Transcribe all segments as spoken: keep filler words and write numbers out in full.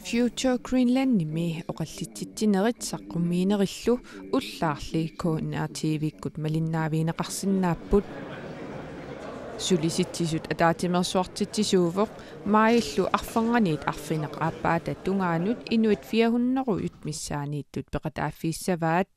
Future Greenlandimi oqallitsitsinerit saqqummiinerillu ullaarli K N R T V-kkut malinnaavigineqarsinnaapput. Sulisitsisut ataatsimeersuartitsisuuvoq, maajillu arfernganiit arfineq-aappaata tungaanut inuit fire hundrede missaanniittut peqataaffigissavaat.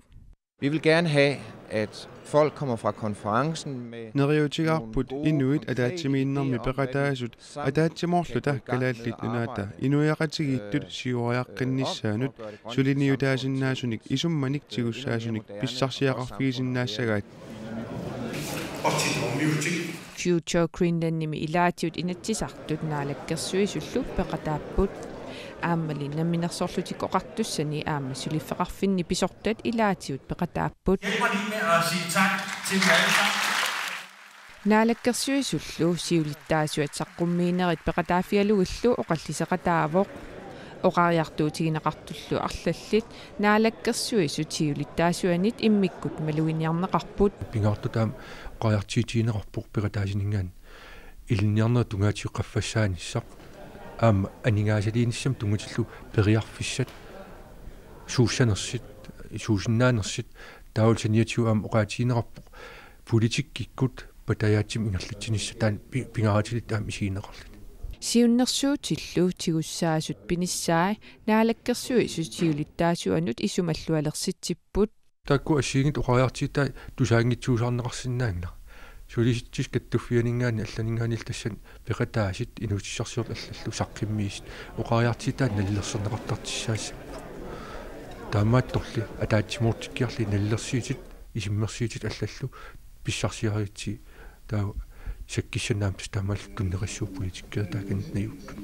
Vi vil gerne have, at folk kommer fra konferencen med Neriuutigaarput nogle gode, inuit konkrete ataatsimiinnermi idéer om, hvad vi peqataasut så ataatsimoorluta Kalaallit Nunaata inuiaqatigiittut siuariaqqinnissaannut suliniutaasinnaasunik isummanik tigussaasunik pissarsiaqarfigisinnaassagaat. Future Greenlandimi ilaatigut inatsisartut Naalakkersuisullu peqataapput. Aammali Namminersorlutik Oqartussani aamma suliffeqarfinni pisortat ilaatigut peqataapput. Hjælper lige med at sige tak til dem alle sammen. Naalakkersuisullu siulittaasuat saqqummiinerit peqataaffigalugillu oqalliseqataavoq. Oqariartuutigineqartullu arlallit Naalakkersuisut siulittaasuanit immikkut maluginiarneqarput. Pingaartut aamma oqariartuutigineqarpoq peqataasininngaanniit ilinniarnerup tungaatigut qaffassaanissaq. Aamma aningaasaliinissamut tunngatillugu periarfissat, suussanersut, suusinnaanersut, taavalu saniatigut aamma oqaatigineqarpoq politikkikkut patajaatsumik ingerlatsinissaq, taanna pi-, pingaartilluni aamma isigineqarluni. Siunnersuutillu tigussaasut pinissaat Naalakkersuisut siulittaasuanut isumallualersitsipput. Taakku assigiinngitsut oqariartuutaat tusaanngitsuusaarneqarsinnaannginnami. Sulisitsisut kattuffianinngaanniit allaninngaanniillu tassani peqataasut inuussutissarsiortut allallu saqqummiisut oqariartuutaat nalilersorneqartartussaassapput. Taamaattorli ataatsimoortikkiarlugit nalilersuutit, isummersuutit allallu pissarsiarigutsigit, taava sakkissannik aamma tassa taamaalillutik tunneqassapput politikkerit taakaniittut najuuttut.